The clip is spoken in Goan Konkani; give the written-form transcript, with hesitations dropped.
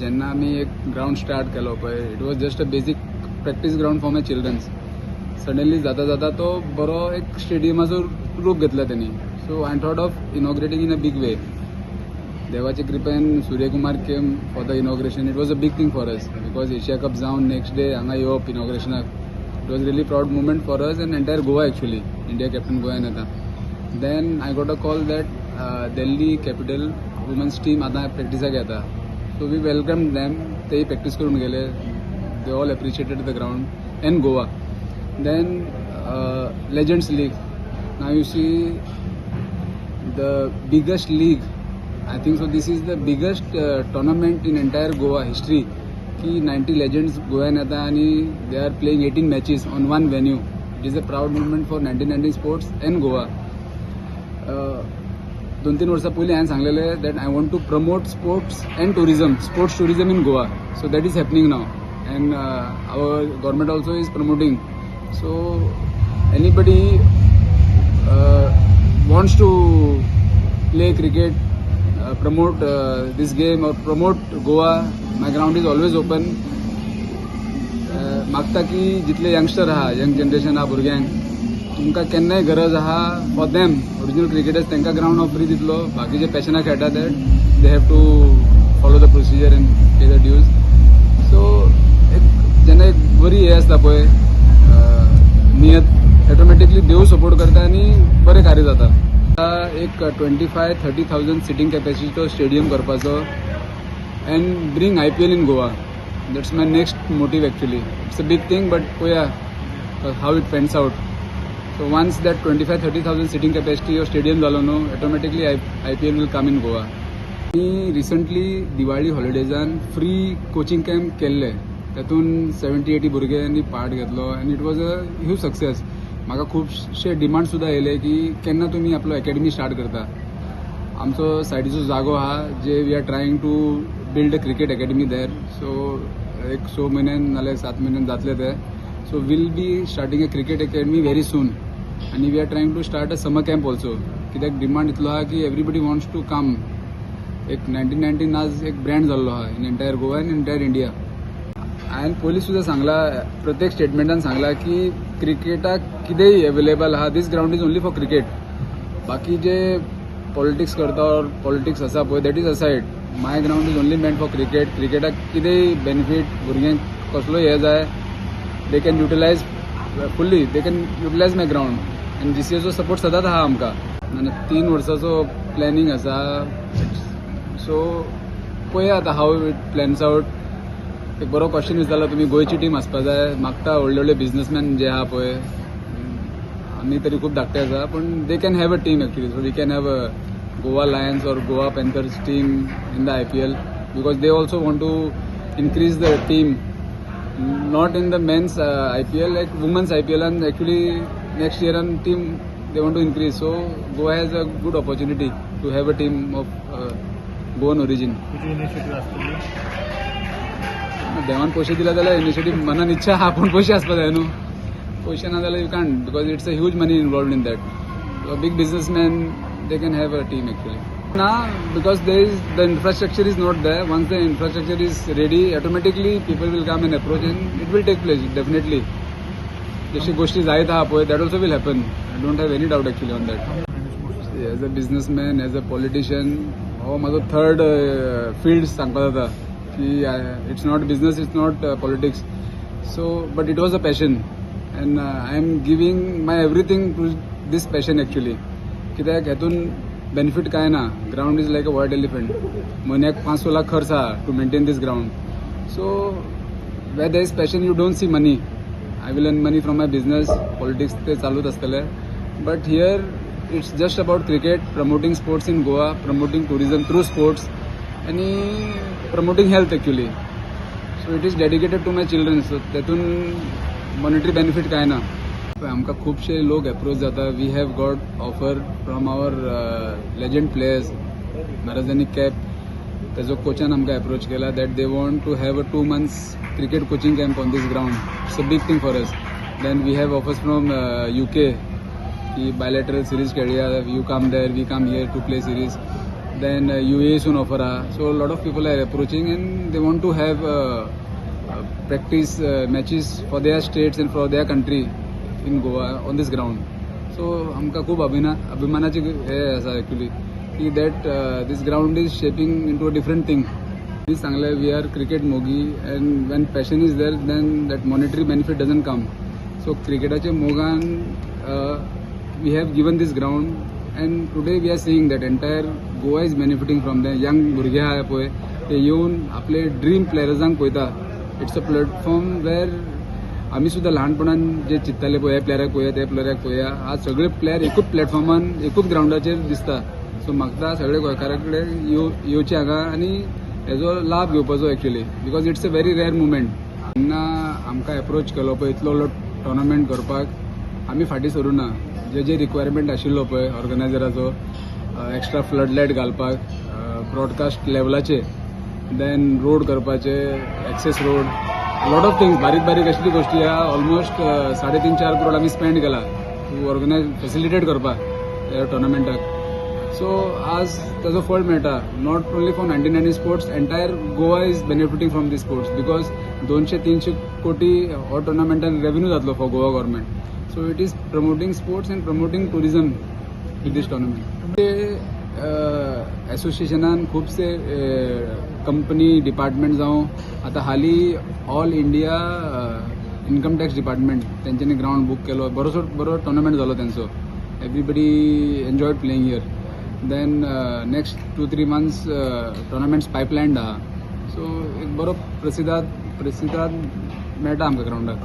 जेन्ना आमी एक ग्रावंड स्टार्ट केलो पळय, it was just a basic practice ground for my childrens. Suddenly जाता जाता तो बरो एक स्टेडियमाचो रूप घेतला त्यांनी. So I thought of inaugurating in a big way. देवाच्या कृपेन Suryakumar came for the inauguration. It was a big thing for us because Asia Cup जावन नेक्स्ट डे हांगा येवप इनॉग्रेशनाक, it was really proud moment for us and entire Goa actually. India captain गोव्यान येता. Then I got a call that Delhi Capital women's team आतां प्रॅक्टिसाक येता. So we welcome them. तेय प्रॅक्टीस करून गेले. They all appreciated the ground and Goa. Then Legends League, now you see the biggest league, I think so this is the biggest tournament in entire Goa history की 90 legends गोव्यान येता आनी they are playing 18 matches on one venue. It is a proud moment for 1919 Sports and Goa. 2-3 वर्सां पयलीं हांवें सांगलेलें that I want to promote sports and tourism, sports tourism in Goa. So that is happening now and our government also is promoting. So anybody wants to play cricket, promote this game or promote Goa, my ground is always open. मागता की जितले यंगस्टर आहा, यंग जनरेशन आहा, भुरग्यांक तुमकां केन्नाय गरज आहा, फॉर देम ओरिजिनल क्रिकेटर्स, तांकां ग्रावंड हांव फ्री दितलो. बाकीचे पॅशना खेळटा, that they have to follow the procedure and pay the dues. So एक जेन्ना एक बरी हें आसता पळय नियत, ऑटोमॅटिकली देव सपोर्ट करता आनी बरें कार्य जाता. एक 25-30 thousand sitting कॅपॅसिटीचो स्टेडियम करपाचो and bring IPL in Goa. That's my next motive actually. It's a big thing, but पळोवया how it pans out. So once that 25-30 thousand sitting capacity stadium जालो न्हू, automatically IPL will come in Goa. मी रिसंटली दिवाळी हॉलिडेजान फ्री कोचिंग कॅम्प केल्ले. तातूंत 70-80 भुरग्यांनी पार्ट घेतलो आनी it was a huge success. म्हाका खुबशे डिमांड सुद्दां येयले की केन्ना तुमी आपलो एकेडमी स्टार्ट करता. आमचो सायडीचो जागो आहा जे we are trying to build a cricket academy there. So एक 6 म्हयन्यान नाल्यार 7 म्हयन्यान जातले ते. So we'll be starting a cricket academy very soon आनी we are trying to start a summer camp also, कित्याक डिमांड इतलो आहा की एवरीबडी वॉन्ट्स टू कम. एक 1919 आज एक ब्रँड जाल्लो आहा in entire Goa and entire India. हांवें पयलीं सुद्दां सांगला, प्रत्येक स्टेटमेंटान सांगला की क्रिकेटाक कितेंय अवेलेबल आहा, this ground is only for cricket. बाकी जे पॉलिटिक्स करता ऑर पॉलिटिक्स आसा पळय, that is aside. My ground is only meant for cricket. क्रिकेटाक कितेंय बेनिफीट, भुरग्यांक कसलोय हें जाय, they can utilize fully, they can utilize my ground. आनी जीसीएचो सपोर्ट सदांच आहा आमकां. आनी 3 वर्साचो प्लॅनिंग आसा. सो पळया आतां how it plans out. एक बरो क्वेश्चन विचारलो तुमी. गोंयची टीम आसपा जाय. मागता व्हडले व्हडले बिजनसमॅन जे आहा पळय, आमी तरी खूब धाकटे आसा, पूण they can have a team actually. So we can have a Goa Lions or Goa Panthers team in the IPL because they also want to increase the team, not in the men's IPL, like women's IPL, and actually next year and team they want to increase. So Goa has a good opportunity to have a team of Goan origin. तुजी इनिशिएटीव आसतली? देवान पयशे दिले जाल्यार इनिशिएटीव मनान इच्छा आहा, पूण पयशे आसपा जाय न्हू. पयशे ना जाल्यार you can't, because it's a huge money involved in that. Big businessman, they can have a team actually. ना, because there is the infrastructure is not there. Once the infrastructure is ready, automatically people will come and approach and it will take place definitely. जशी गोष्टी जायत आहा पळय, that also will happen. I don't have any doubt actually on that. As a businessman, as a politician, हो म्हाजो थर्ड फिल्ड सांगपा जाता की it's not business, it's not politics, so but it was a passion and I am giving my everything to this passion actually. कित्याक हेतून बेनिफीट कांय ना. Ground is like a white elephant. म्हयन्याक 5-6 लाख खर्च आहा to maintain this ground. So where there is passion, you don't see money. I will earn money from my business, politics ते चालूच आसतले, but here it's just about cricket, promoting sports in Goa, promoting tourism through sports आनी promoting health actually. So it is dedicated to my children. So तेतून मॉनिटरी बेनिफीट कांय ना. पळय, आमकां खुबशे लोक एप्रोच जाता. We have got offer from our legend players. Marizanne Kapp, तेजो कोचान आमकां एप्रोच केला that they want to have a 2 months cricket coaching camp on this ground. It's a big thing for us. Then we have offers from UK की बायलॅटरल सिरीज खेळया, you come there, we come here to play series. Then युएसून ऑफर आहा. So lot of people are approaching and they want to have practice matches for their states and for their country in Goa on this ground. So आमकां खूब अभिमानाची हे आसा एक्चुली की that this ground is shaping into a different thing. मी सांगलें, we are cricket Mogi and when passion is there, then that monetary benefit doesn't come. So क्रिकेटाच्या मोगान we have given this ground and today we are seeing that entire Goa is benefiting from the young भुरगे आहा पळय, ते येवन आपले ड्रीम प्लेयर्सांक पळयता. It's a platform where आमी सुद्दां ल्हानपणान जे चिंत्ताले पळय, ह्या प्लेयराक पळोवया, त्या प्लेयराक पळोवया, आज सगळे प्लेयर एकूच प्लॅटफॉर्मान, एकूच ग्रावंडाचेर दिसता. सो म्हाका सगळे गोंयकारां कडेन येवचे हांगा आनी हेजो लाभ घेवपाचो actually, because it's a very rare moment. जेन्ना आमकां एप्रोच केलो पळय इतलो व्हडलो टोर्नामेंट करपाक, आमी फाटीं सरूं ना. जे जे रिक्वायरमेंट आशिल्लो पळय ऑर्गनायझराचो, एक्स्ट्रा फ्लड लायट घालपाक ब्रॉडकास्ट लेवलाचे, देन रोड करपाचे, access road, lot of things, बारीक बारीक असली गोष्टी ह्या ऑलमोस्ट 3.5-4 करोड आमी स्पेंड केला टू ऑर्गनायज, फेसिलिटेट करपाक ह्या टोर्नामेंटाक. सो आज ताजो फळ मेळटा. Not only for 1919 Sports, entire Goa is benefiting from this sports, because 200-300 कोटी हो टोर्नामेंटान रेवेन्यू जातलो for Goa government. So it is promoting sports and promoting tourism with this tournament. ते एसोसिएशनान खुबशे कंपनी, डिपार्टमेंट जावं, आतां हालीं All India Income Tax Department तेंच्यांनी ग्रावंड बूक केलो. बरोसो बरो टोर्नामेंट जालो तेंचो. Everybody enjoyed playing here. Then next 2-3 months tournaments pipeline आहा. सो एक बरो प्रसिदाद मेळटा आमकां ग्रावंडाक.